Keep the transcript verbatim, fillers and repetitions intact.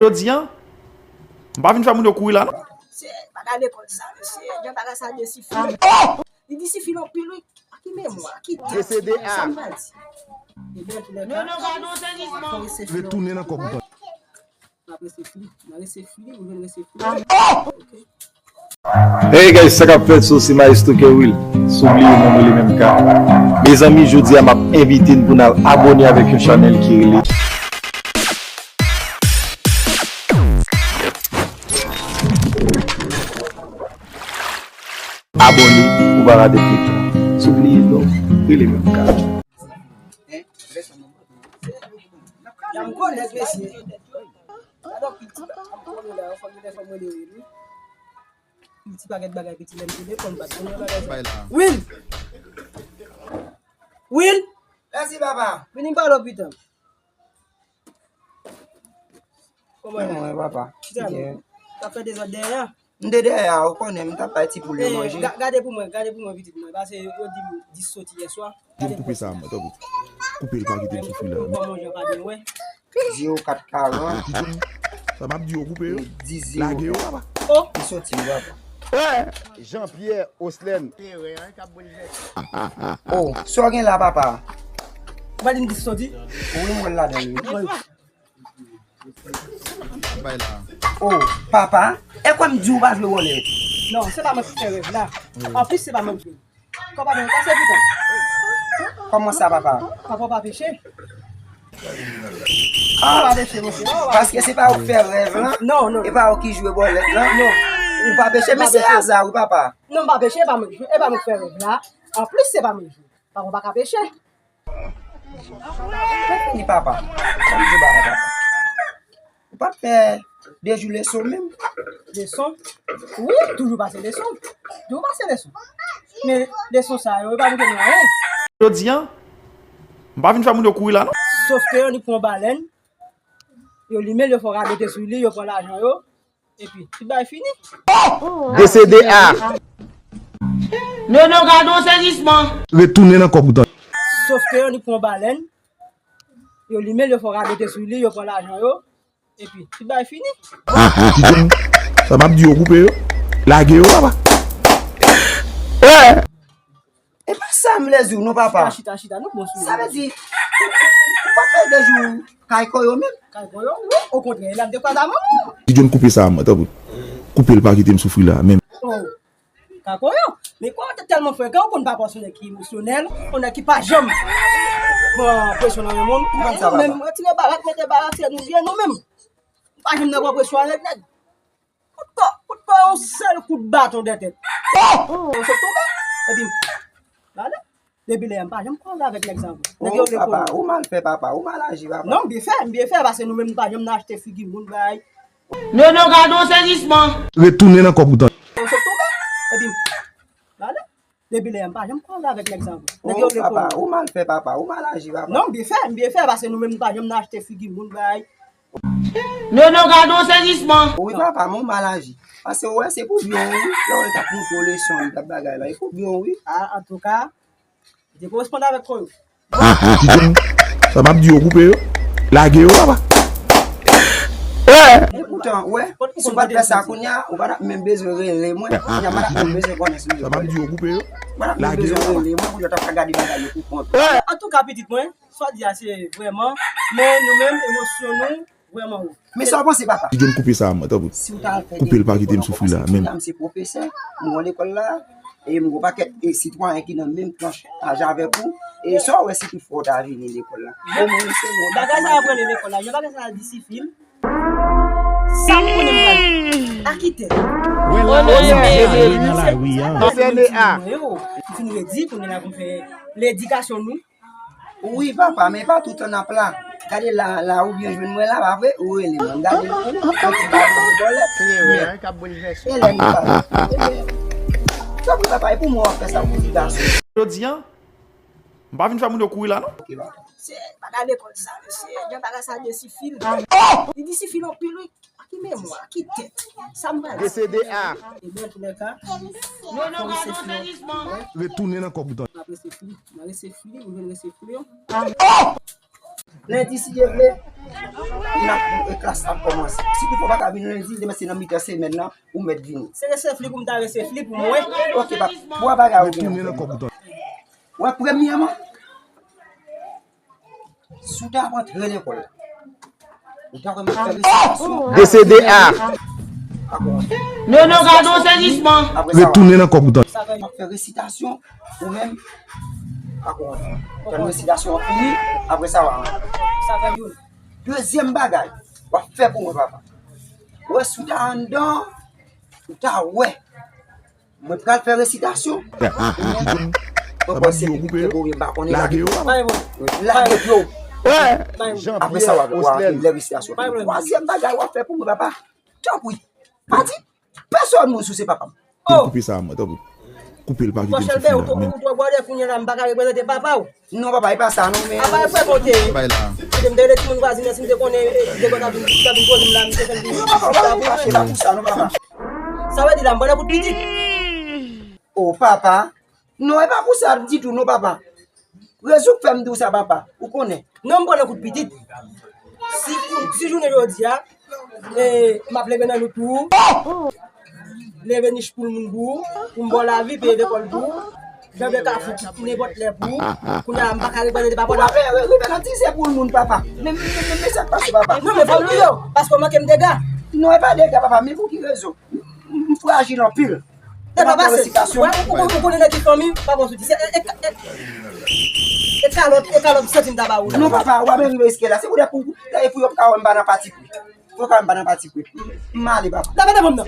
Jodi a, m pa vin fè moun yo kouri la, non. Se bagay lekòl sa, mesye. Jan bagay sa de sifi. Li di sifi anpil, wi. A ki memwa, a ki tèt? Desede a. Sa m pral di. Ebyen, antoulèka, fò resefli. Retounen nan kòb ou. N ap resefli. N a resefli, nou jwenn resefli. Ok. Hey guys, sa k ap fèt? So, se Maestro Kerwill. Soubliye non, mwen li menm ka. Mezanmi, jodi a m ap envite n pou n al abòne avèk yon chanèl ki rele Abòne pou pa rate pwochen. Soubliye non, mwen li menm ka. Yam gwo nèg, mesye. Gade yon pil ti pa-, ap konnen la, fò m te fè mwen de wi. Pil ti pakèt bagay piti lè m te dekonn bat konnen bagay sa. Bay la. Will! Will! Mèsi, papa. Vini m pale w pita. Kòman e? Mwen, papa. Kisa nou? Byen. T ap fè dezòd dèyè a? M te dèyè a, ou konnen, m t ap bay ti poul yo manje. Ga-, gade pou mwen, gade pou mwen, pitit mwen. Pase yo di m dis soti yè swa. Di m koupe sa a, mwen, tanpri. Koupe l, pa kite m soufri la. Kòman jan pa byen wè? Zewo kat karant. Sa m ap di yo koupe yo. Lage yo, papa. Oh! Li soti, papa. Jean Pierre Oslèn. Oh, sa w gen la, papa? Ou pa di m dis soti? Wi, m wè l ladan l, wi. Bay la. Oh, papa, e kwè m di w pa jwe wòlèt? Non, se pa mwen ki fè rèv la. Anplis, se pa mwen ki jwe. Kòb pa mwen kase piton. Kòman sa, papa? Papa pa peche. Ah, pa peche, mesye. Paske se pa ou ki fè rèv lan? Non, non. E pa ou ki jwe bòlèt lan? Non. Ou pa peche, men se aza, wi, papa. Non, m pa peche, e pa mwen ki jwe, e pa mwen ki fè rèv la. Anplis, se pa mwen ki jwe. Papa pa ka peche. Mwen fini, papa. Sa m di w, papa? Ou pa t fè de jou leson menm? Leson? Wi, toujou pase leson. Toujou pase leson. Men leson sa yo, yo pa pote nou anyen. Jodi a, m pa vin fè moun yo kouri la, non. Sof ke yo, li pran balèn, yo limen l, yo fè radote sou li, yo pran lajan yo, epi tout bagay fini. Desede a. Non, non, gade yon sezisman. Retounen nan kòb ou, tande. Sof ke yo, li pran balèn, yo limen l, yo fè radote sou li, yo pran lajan yo, epi tout bagay fini. Sa m ap di yo koupe yo. Lage yo, papa. E pa sa m vle di w non, papa. Chita, chita, chita, nou bon sou. Sa vle di, ou pa fè de jou kay kò yo menm? Kay kò yo, wi, okontrè, l ap dekwaze a manman w. Ti John, koupe sa a, mwen, tanpri. Koupe l, pa kite m soufri la, menm. Oh. Kay kò yo. Men kò yo te tèlman frekan, ou konn papa w se yon nèg ki emosyonèl, yon nèg ki pa janm pran presyon nan yon moun. Ou konn sa, papa? Nou menm, retire barak, mete barak, se nou byen nou menm. Pa janm nan pran presyon avèk nèg. Kout kò, kout kò, yon sèl kout baton dèyè tèt. Yon sot tonbe. Epi, gade, depi lè a, m pa janm kwaze avèk nèg sa ankò. Nèg yo vle papa, ou mal fè, papa, ou mal aji, papa. Non, m byen fè, m byen fè, paske nou menm, nou pa janm nan achte figi moun, bay. Non, non, gade yon sezisman. Retounen nan kòb ou, tande. Yon sot tonbe. Epi, gade, depi lè a, m pa janm kwaze avèk nèg sa ankò. Nèg yo vle papa, ou mal fè, papa, ou mal aji, papa. Non, m byen fè, m byen fè, paske nou menm, nou pa janm nan achte figi moun, bay. Non, non, gade yon sezisman. Wi, papa, men w mal aji. Paske w wè, se pou byen w, wi. Lè w wè l t ap montre w leson, li t ap bagay la, e pou byen w, wi. A, antouka, li te koresponn avèk kò yo. Ti John, sa m ap di yo koupe yo. Lage yo, papa. E poutan, wè, si w pa t fè sa kounye a, ou pa t ap menm bezwen rele mwen. Kounye a, m pa t ap menm bezwen konnen si m. Sa m ap di yo koupe yo. Ou pa t ap menm bezwen rele mwen, kounye a w t ap ka gade bagay yo pou kont ou. Antouka, pitit mwen, sa w di a se vrèman, men nou menm, emosyon nou, vrèman wo. Men sa w panse, papa? Ti John, koupe sa a, mwen, tanpri. Si w ta al fè... Koupe l, pa kite m soufri la, menm. Mwen se pwofesè, mwen lekòl la, e m gon pakèt e sitwayen ki nan menm tranch aj avèk ou, e sa w wè si toutfwa w ta vini lekòl la? Bon, mwen se non. Bagay sa ap rele lekòl la, jan bagay sa di sifil. Sa m konnen m pral di. A ki tèt? Wè la, nan lari a. Konsène a. M fin redi, kounye a pou m fè ledikasyon nou. Wi, papa, men pa toutan n ap la. Gade la, la, ou byen jwenn mwen la, pa vre? Ou rele mwen. Gade, yon ti bagay bòlèt. Se vre, hein, k ap boulvèse. E lè nou pale. Tanpri, papa, e pou mwen w ap fè sa pou ti gason. Jodi a, m pa vin fè moun yo kouri la, non. Ok, papa. Se bagay lekòl sa, mesye. Jan bagay sa de sifil. Li di sifil anpil, wi. A ki memwa, a ki tèt? Sa m pral di. Desede a. Ebyen, antoulèka, fò resefli. Retounen nan kòb ou, tande. N ap resefli, n a resefli, nou jwenn resefli yo. Lendi, si Dye vle, n ap, e, klas ap kòmanse. Si toutfwa w pa ka vin lendi, demen se nan mitan semèn nan, ou mèt vini. Se resèv li pou m ta resèv li pou mwen. Ok, papa. Bò bagay ou gen. Wè, premyèman, si w ta ap antre lekòl, ou ta wè m ap fè resitasyon. D C D A. Non, non, gade yon sezisman. Apre sa, retounen nan kòb ou tande. Sa fè m ap fè resitasyon, ou menm, pa konn. Tann resitasyon an fini, apre sa, w a rantre. Sa fè youn. Dezyèm bagay, w ap fè pou mwen, papa. Wè, si w ta anndan, ou ta wè. Mwen pral fè resitasyon. Mwen pral se pou mwen, m pa konnen. Lage yo. Lage yo. Apre sa, w a, w a lè resitasyon. Twazyèm bagay, w a fè pou mwen, papa. Tanpri. Pa di pèsòn moun si w se papa m. Oh! Koupe sa a mwen, tanpri. Koupe l, pa kite m soufri la menm. Ou twò bwòdè kounye a la, m pa ka reprezante papa w. Non, papa, e pa sa, non, men. Apa e fè kote. Bay la. Kite m te rele timoun vwazin nan, si m te konnen, e, de bò ta vin, ta vin koze m la, m te fè l vin. Non, papa, pa pou sa, non, papa. Sa vle di la, m pran kout pitit. Oh, papa. Non, e pa pou sa ditou, non, papa. Rezon k fè m di w sa, papa. Ou konnen. Non, m pran kout pitit. Si, si jounen jodi a, e, m ap leve nan lwit pou ou. Leve nich pou moun pou ou, pou m ba w lavi, peye lekòl pou ou, janbe kafou pou nenpòt lè pou ou. Kounye a, m pa ka reprezante papa w la. Ou pa fè revèlantize pou moun, papa. Men, men, men, men sa k pase, papa. Non, men fò m touye w, paske w manke m dega. Non, e pa dega, papa, men pou ki rezon? M, m frajil anpil. E pa pase. Wè, ou, ou, ou konnen nan ki fanmi, papa w soti. Se, e, e, e, e kalòt, e kalòt santi m ta ba ou la. Non, papa, ou pa menm rive jiske la. Se poutèt pou, pou yo pa ka wè m pa nan pati pri. Yo ka m pa nan pati pri. M ale, papa. Lave devan m nan.